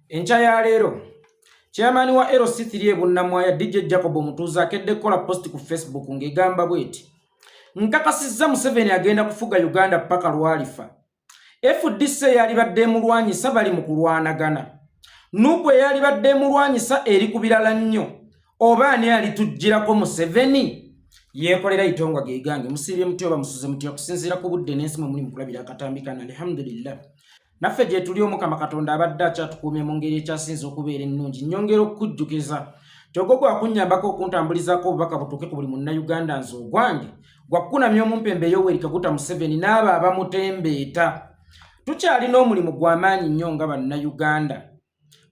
Enkya ya leero, Chairman wa LC3 e Bunnamwaya DJ Jacob Omutuuze akedde kukola post ku Facebook ng'egamba bw'eti: Nkakasizza Museveni agenda kufuga Uganda paka lw'alifa. FDC eyalibadde emulwanyisa bali mu kulwanagana. Nup eyalibadde emulwanyisa eri ku birala nnyo. Oba ani alituggyirako Museveni? Yeekolera itongwa ge gange. Musiibye mutya oba musuze mutya okusinziira ku budde n'ensi mwe muli mu kulabira akatambi kano? Alhamdulillah. Naffe gyetuli Omukama Katonda abadde akyatukuumye mu ngeri ekyasinze okubeera ennungi. Nnyongera okukujjukiza nti ogwo gwakunnyambako okuntambulizaako obubaka butuuke ku buli Munnayuganda. Nze ogwange gwakukunamya omumpembe Yoweri Kaguta Museveni n'abo abamutembeeta. Tukyalina omulimu gw'amaanyi nnyo nga Bannayuganda.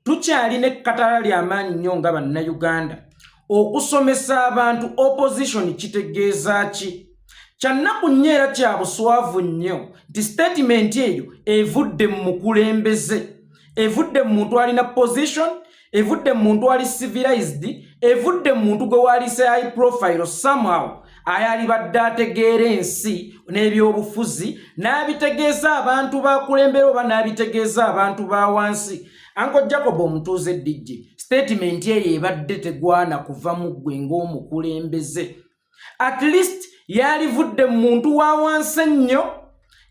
Tukyalina ekkatala ly'amaanyi nnyo nga Bannayuganda okusomesa abantu opposition kitegeeza ki. Kyannaku nnyo era kya buswavu nnyo nti sitatimenti eyo evudde mu mukulembeze, evudde mu muntu alina position, evudde mu muntu ali civilized, evudde mu muntu gwe waalise high profile somehow, ayalibadde ategeera ensi n'ebyobufuzi n'abitegeeza abantu bakulembera oba n'abitegeeza abantu ba wansi. Uncle Jacob Omutuuze DJ, statement eyo ebadde tegwana kuva mu ggwe ng'omukulembeze. At least yalivudde mu muntu wa wansi ennyo,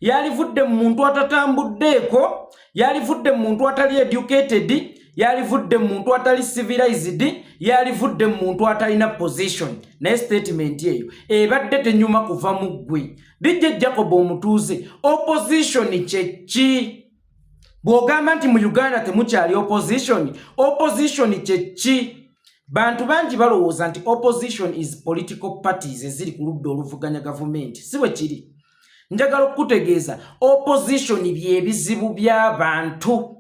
yalivudde mu muntu atatambuddeeko, yalivudde mu muntu atali educated, yalivudde mu muntu atali civilized, yalivudde mu muntu atalina position, naye statement eyo ebadde tenyuma kuva mu ggwe DJ Jacob Omutuuze. Opposition kyeki? Bw'ogamba nti mu Uganda temukyali opposition, opposition kyeki? Bantu bangi balowooza nti opposition is political parties eziri ku ludda oluvuganya gavumenti. Si bwe kiri. Njagala okukutegeeza, opposition byebizibu by'abantu.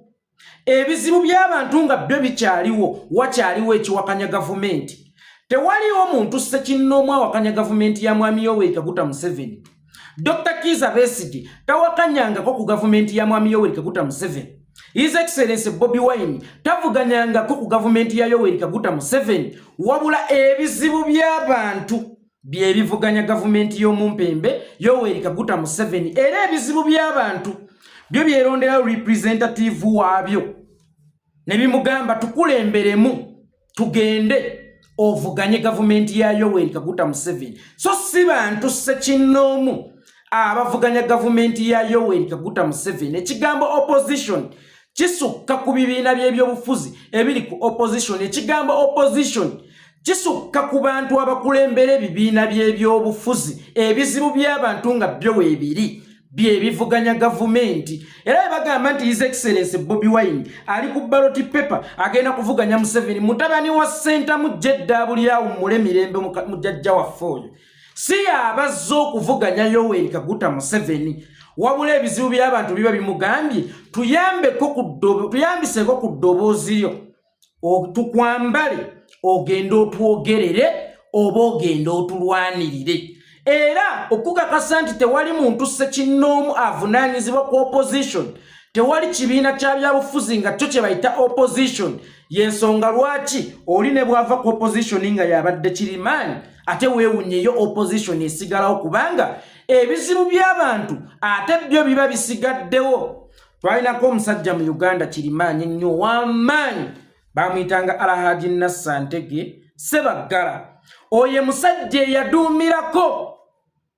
Ebizibu by'abantu nga byo bikyaliwo, wakyaliwo ekiwakanya gavumenti. Tewaliwo muntu ssekinnoomu awakanya gavumenti ya Mwami Yoweri Kaguta Museveni. Dr Kiza Besigye tawakanyangako ku gavumenti ya Mwami Yoweri Kaguta Museveni. His Excellence Bobi Wine tavuganyangako ku gavumenti ya Yoweri Kaguta Museveni, wabula ebizibu by'abantu byebivuganya gavumenti y'omumpembe Yoweri Kaguta Museveni. Era ebizibu by'abantu byo byerondera representative waabyo ne bimugamba, "Tukulemberemu tugende ovuganye gavumenti ya Yoweri Kaguta Museveni." So si bantu ssekinnoomu abavuganya gavumenti ya Yoweri Kaguta Museveni. Ekigambo opposition kisukka ku bibiina by'ebyobufuzi ebiri ku opposition. Ekigambo opposition kisukka ku bantu abakulembera ebibiina by'ebyobufuzi. Ebizibu by'abantu nga byo weebiri byebivuganya gavumenti. Era bwe bagamba nti His Excellence Bobi Wine ali ku ballot paper agenda kuvuganya Museveni, mutabani wa Sentamu Jedda bulyawummule mirembe, mujjajja waffe oyo si yabazze okuvuganya Yoweri Kaguta Museveni, wabula ebizibu by'abantu biba bimugambye, "Tuyambiseko ku ddoboozi lyo, tukwambale ogende otwogerere oba ogende otulwanirire." Era okukakasa nti tewali muntu ssekinnoomu avunaanyizibwa ku opposition, tewali kibiina kya byabufuzi nga kyo kye bayita opposition. Yensonga lwaki oli ne bw'ava ku opposition nga yabadde kirimaanyi, ate weewunyeyo opposition esigalawo, kubanga ebizibu by'abantu ate byo biba bisigaddewo. Twalinako omusajja mu Uganda kirimaanyi ennyo, w'amaanyi, bamuyitanga Alhaji Nassa Ntege Sebaggala. Oyo musajja eyaduumirako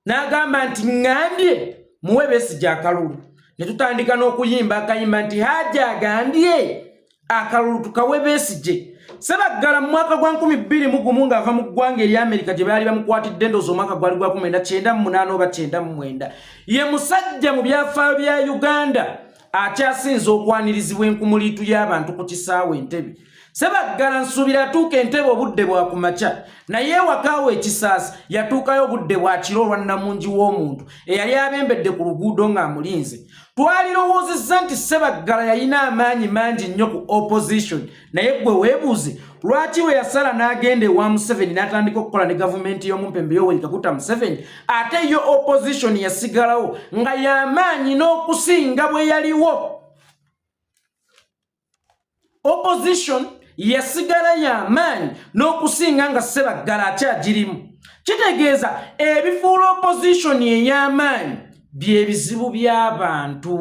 n'agamba nti, "Ŋŋambye muwe Besigye akalulu," ne tutandika n'okuyimba akayimba nti, "Haji agambye akalulu tukawe Besigye." Sebaggala mu mwaka gwa 2001 ng'ava mu ggwanga erya Amerika gye baali bamukwatidde, ndowooza omwaka gwali gwa 1998 oba 99, ye musajja mu byafaayo bya Uganda akyasinze okwanirizibwa enkumuliitu y'abantu ku kisaawe Entebe. Sebaggala nsuubira atuuka Entebe obudde bwa kumakya, naye ewakaawo ekisaasi yatuukayo obudde bwa kiro olwa nnamungi w'omuntu eyali abembedde ku luguudo ng'amulinze. Twalirowoozezza nti Sebaggala yalina amaanyi mangi nnyo ku opposition, naye gwe weebuuze lwaki we yasala n'agenda ewa Museveni n'atandika okukola ne gavumenti y'omumpembe Yoweri Kaguta Museveni, ate yo opposition yasigalawo nga y'amaanyi n'okusinga bwe yaliwo. Opposition yasigala y'amaanyi n'okusinga nga Sebaggala akyagirimu. Kitegeeza ebifuula opposition ey'amaanyi bye bizibu by'abantu.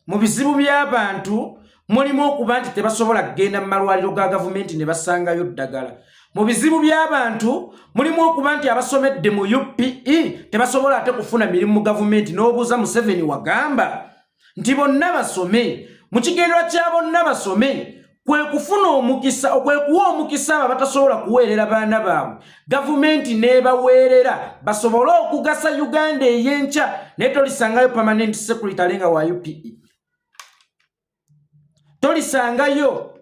Mu bizibu by'abantu mulimu okuba nti tebasobola kugenda mu malwaliro ga gavumenti ne basangayo ddagala. Mu bizibu by'abantu mulimu okuba nti abasomedde mu UPE tebasobola ate kufuna mirimu mu gavumenti. N'obuuza Museveni wagamba nti bonna basome, mu kigendererwa kya bonna basome kwe kufuna omukisa, kwe kuwa omukisa abo abatasobola kuweerera baana baabwe, gavumenti n'ebaweerera basobole okugasa Uganda ey'enkya. Naye tolisangayo permanent secretary nga wa UPE, tolisangayo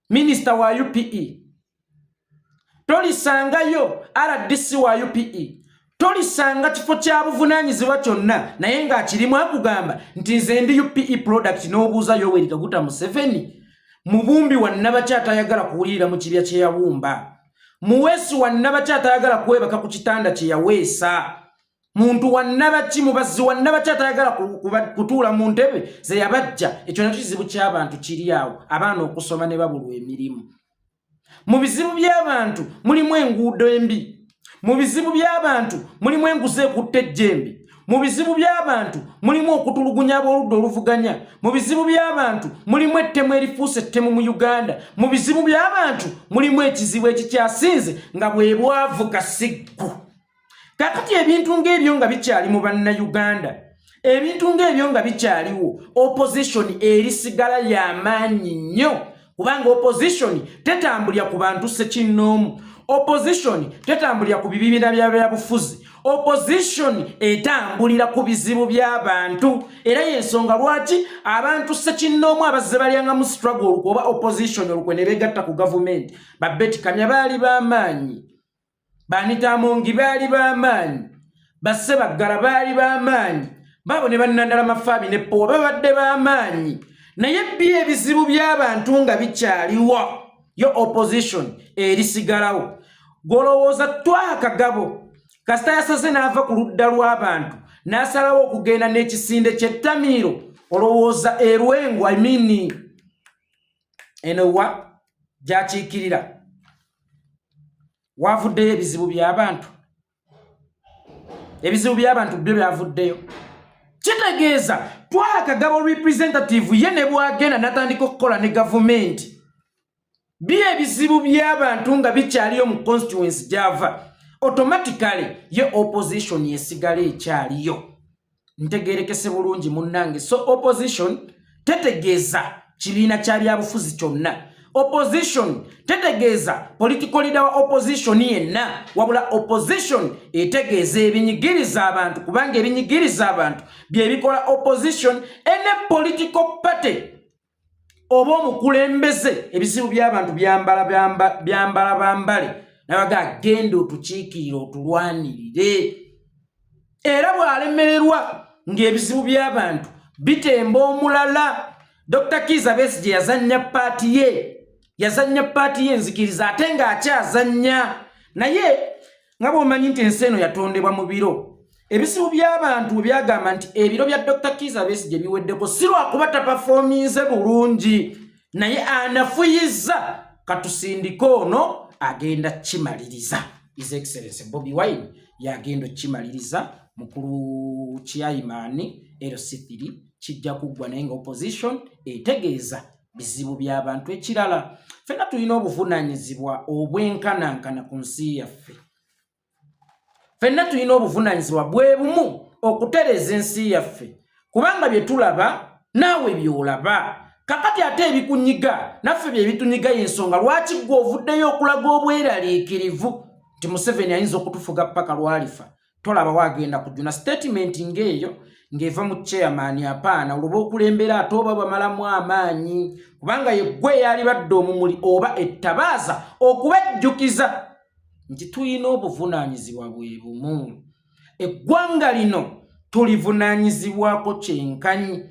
minisita wa UPE, tolisangayo RDC wa UPE, tolisanga kifo kya buvunaanyizibwa kyonna naye ng'akirimu akugamba nti nze ndi UPE product. N'obuuza Yoweri Kaguta Museveni mubumbi wa nnabaki atayagala kuwulirira mu kibya kye yawumba? Muweesi wa nnabaki atayagala kwebaka ku kitanda kye yaweesa? Muntu wa nnabaki, mubazzi wa nnabaki atayagala kutuula mu ntebe ze yabajja? Ekyo nakyo kizibu ky'abantu kiri awo, abaana okusoma ne babulwa emirimu. Mu bizibu by'abantu mulimu enguudo embi, mu bizibu by'abantu mulimu enguzi ekutta ejjembe, mu bizibu by'abantu mulimu okutulugunya ab'oludda oluvuganya, mu bizibu by'abantu mulimu ettemu erifuuse ettemu mu Uganda, mu bizibu by'abantu mulimu ekizibu ekikyasinze nga bwe bwavu kasiggu. Kakati ebintu ng'ebyo nga bikyali mu Bannayuganda, ebintu ng'ebyo nga bikyaliwo, opposition erisigala y'amaanyi nnyo, kubanga opposition tetambulira ku bantu ssekinnoomu, opposition tetambulira ku bibiina bya byabufuzi, opposition etambulira ku bizibu by'abantu. Era y'ensonga lwaki abantu ssekinnoomu abazze balyangamu struggle olukwe oba opposition olukwe ne beegatta ku gavumenti, ba Beti Kamya baali b'amaanyi, ba Anita Among baali b'amaanyi, ba Ssebaggala baali b'amaanyi, baabo ne bannandala Mafaabi ne Powa babadde b'amaanyi. Naye byo ebizibu by'abantu nga bikyaliwo, yo opposition erisigalawo. Golowooza Twaha Kagabo kasita yasaze n'ava ku ludda lw'abantu n'asalawo okugenda n'ekisinde ky'ettamiiro, olowooza erwengo, I mean eno wa gyakiikirira wavuddeyo ebizibu by'abantu? Ebizibu by'abantu byo byavuddeyo. Kitegeeza Twaha Kagabo representative ye ne bwagenda natandika okukola ne gavumenti, byo ebizibu by'abantu nga bikyaliyo mu constituency gyava, automatically ye opposition esigala ekyaliyo. Ntegerekese bulungi munnange? So opposition tetegeeza kibiina kya byabufuzi kyonna, opposition tetegeeza political leader wa opposition yenna, wabula opposition etegeeza ebinyigiriza abantu, kubanga ebinyigiriza abantu byebikola opposition. Ene political party oba omukulembeze, ebizibu by'abantu byambala byambala bambale nabaga agenda otukiikirira otulwanirire, era bw'alemererwa ng'ebizibu by'abantu bitemba omulala. Dr Kiiza Besigye yazannya part ye, yazannya part ye nzikiriza, ate ng'akyazannya. Naye nga bw'omanyi nti ensi eno yatondebwa mu biro, ebizibu by'abantu bwe byagamba nti ebiro bya Dr Kiiza Besigye biweddeko, si lwakuba taperforminze bulungi, naye anafuyizza, katusindike ono agenda kimaliriza. His Excellence Bobi Wine yagenda okukimaliriza. Mukulu Chairman LC3 kijja kuggwa, naye nga opposition etegeeza bizibu by'abantu. Ekirala, ffenna tulina obuvunaanyizibwa obwenkanankana ku nsi yaffe. Ffenna tulina obuvunaanyizibwa bwe bumu okutereeza ensi yaffe, kubanga bye tulaba naawe by'olaba. Kakati ate ebikunyiga naffe bye bitunyiga, y'ensonga lwaki ggwe ovuddeyo okulaga obweraliikirivu nti Museveni ayinza okutufuga paka lwalifa. Tolaba waagenda kujuna statement ng'eyo ng'eva mu chairman apaana oluba okulembera, ate oba bamalamu amaanyi, kubanga yeggwe eyalibadde omumuli oba ettabaaza okubajjukiza nti tulina obuvunaanyizibwa bwe bumu. Eggwanga lino tulivunaanyizibwako kyenkanyi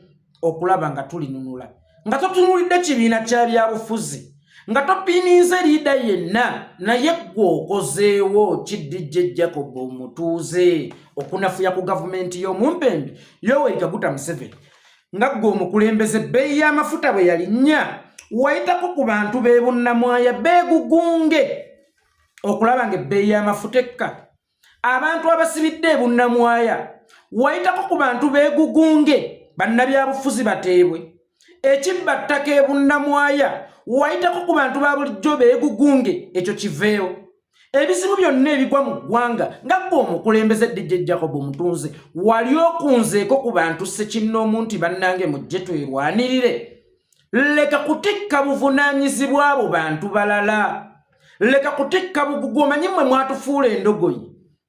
okulaba nga tulinunula, nga totunuulidde kibiina kya byabufuzi, nga topiininze leader yenna. Naye ggwe okozeewo ki, DJ Jacob omutuuze, okunafuya ku gavumenti y'omumpembe Yoweri Kaguta Museveni? Nga ggwe omukulembeze, ebbeeyi y'amafuta bwe yalinnya, wayitako ku bantu b'e Bunnamwaya beegugunge okulaba ng'ebbeeyi y'amafuta ekka? Abantu abasibidde ebunnamwaya, wayitako ku bantu beegugunge bannabyabufuzi bateebwe? Ekibba ttaka ebunnamwaya wayitako ku bantu ba bulijjo beegugunge, ekyo kiveewo. Ebizibu byonna ebigwa mu ggwanga nga ggwe omukulembeze DJ Jacob Omutunze wali okunzeeko ku bantu ssekinnoomu nti bannange mujje twerwanirire. Leka kutikka buvunaanyizibwa abo bantu balala, leka kutikka bugugu. Omanyi mmwe mwatufuula endogoyi,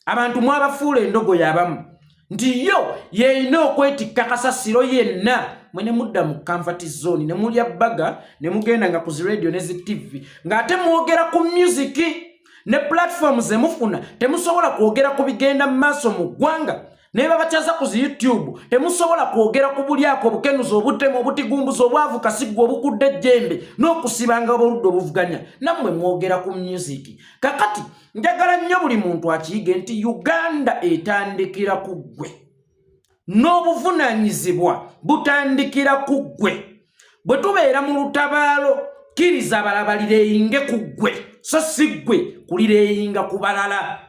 abantu mwabafuula endogoyi abamu nti yo yeeyina okwetikka kasasiro yenna. Mwe ne mudda mu comfort zone ne mulya baga ne mugenda nga ku zi radio ne zi TV ng'ate mwogera ku music ne platform ze mufuna. Temusobola kwogera ku bigenda mu maaso mu ggwanga naye babakyaza ku zi YouTube. Temusobola kwogera ku bulyako, obukenuzi, obutemu, obutigumbuzi, obwavu, kasigwa obukudde ejjembe n'okusibanga aboludda obuvuganya. Nammwe mwogera ku music. Kakati njagala nnyo buli muntu akiyige nti Uganda etandikira ku ggwe n'obuvunaanyizibwa butandikira ku ggwe. Bwe tubeera mu lutabaalo, kkiriza abalala balireyinge ku ggwe, so si ggwe kulireyinga ku balala.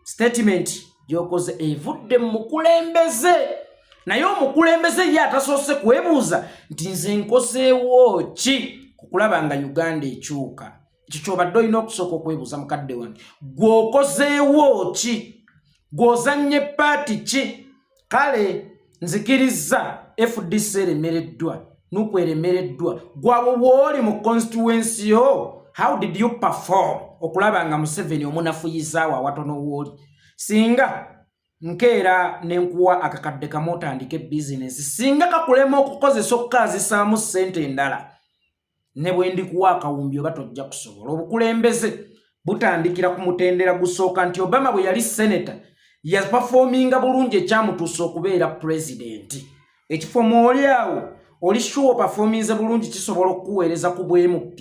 Statement gyokoze evudde mu mukulembeze, naye omukulembeze ye atasoose kwebuuza nti nze nkozeewo ki kukulaba nga Uganda ekyuka. Ekyo kyobadde olina okusooka okwebuuza, mukadde wange. Gw'okozeewo ki? Gw'ozannye part ki? Kale nzikirizza FDC eremereddwa, NUP eremereddwa. Gwawe wooli mu constituency yo, how did you perform okulaba nga Museveni omunafuyizaawo awatono wooli? Singa nkeera nenkuwa akakadde kamu otandike bizinesi, singa kakulema okukozesa okukaazisaamu ssente endala, ne bwe ndikuwa akawumbi oba tojja kusobola. Obukulembeze butandikira ku mutendera gusooka nti Obama bwe yali seneta yaperforminga bulungi ekyamutuusa okubeera pulezidenti. Ekifo mwoli awo oli sure operforminze bulungi, kisobola okukuweereza ku bwa MP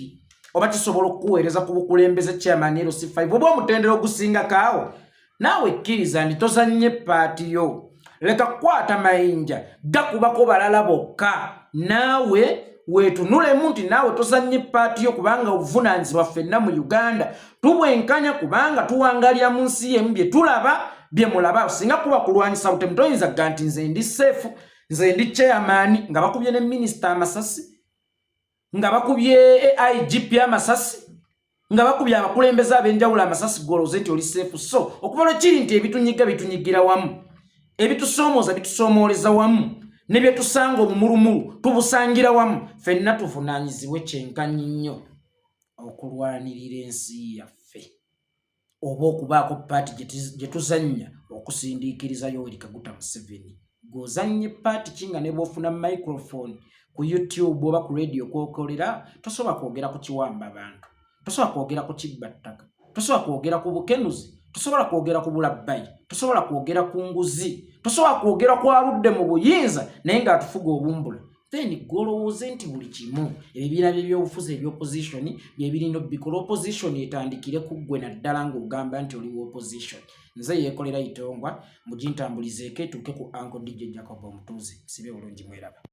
oba kisobola okukuweereza ku bukulembeze, chairman LC5 oba omutendera ogusingako awo. Naawe kkiriza nti tozannye part yo. Leka kukwata mayinja gakubako balala bokka, naawe weetunulemu nti naawe tozannye part yo, kubanga obuvunaanyizibwa ffenna mu Uganda tubwenkanya, kubanga tuwangalira mu nsi yemu. Bye tulaba bye mulaba. Singa kuba kulwanyisa butemu, toyinza gga nti nze ndi safe, nze ndi chairman, nga bakubye ne minisita amasasi, nga bakubye AIGP amasasi, nga bakubye abakulembeze ab'enjawulo amasasi, gwolowooze nti oli safe. So okuva lwe kiri nti ebitunyiga bitunyigira wamu, ebitusoomooza bitusoomooleza wamu, ne bye tusanga obumulumulu tubusangira wamu, ffenna tuvunaanyizibwe kyenkanyi nnyo okulwanirira ensi yaffe oba okubaako part gye tuzannya okusindiikiriza Yoweri Kaguta Museveni. Gw'ozannye part ki nga ne bw'ofuna microphone ku YouTube oba ku radio kwokolera tosobola kwogera ku kiwamba bantu, tosobola kwogera ku kibba ttaka, tosobola kwogera ku bukenuzi, tosobola kwogera ku bulabbayi, tosobola kwogera ku nguzi, tosobola kwogera ku aludde mu buyinza naye ng'atufuga obumbula? Then gwolowooze nti buli kimu ebibiina byebyobufuzi ebyopposition byebirina obikola. Opposition etandikire ku ggwe, naddala ng'ogamba nti oli opposition. Nze yeekolera itongwa mugintambulizeeko etuuke ku Uncle DJ Jacob Omutuuze. Sibe bulungi, mweraba.